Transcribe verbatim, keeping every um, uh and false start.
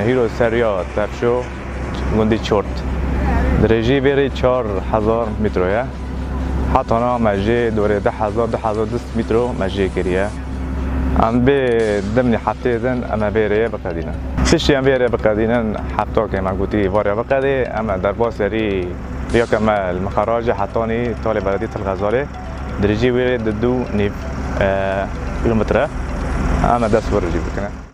Hîro seriya Tevşo, gundî Çort. Dirêjî vê rê çar hezar metro ye. Hetana me jê dorê du hezar, du hezar du sed metro me jê kiriye. Em vê dimnî heftê din em ê vê rêyê biqedînin. Piştî em vê rê biqedînin, hefta ke me gotî va rê biqedê, em ê derbas serî riya ke me li Miqerajê hetanî talê beledî Til Xezalê. Dirêjî wê rê di du nîv, e, kilometre. Em ê dest bi rijî bikinin.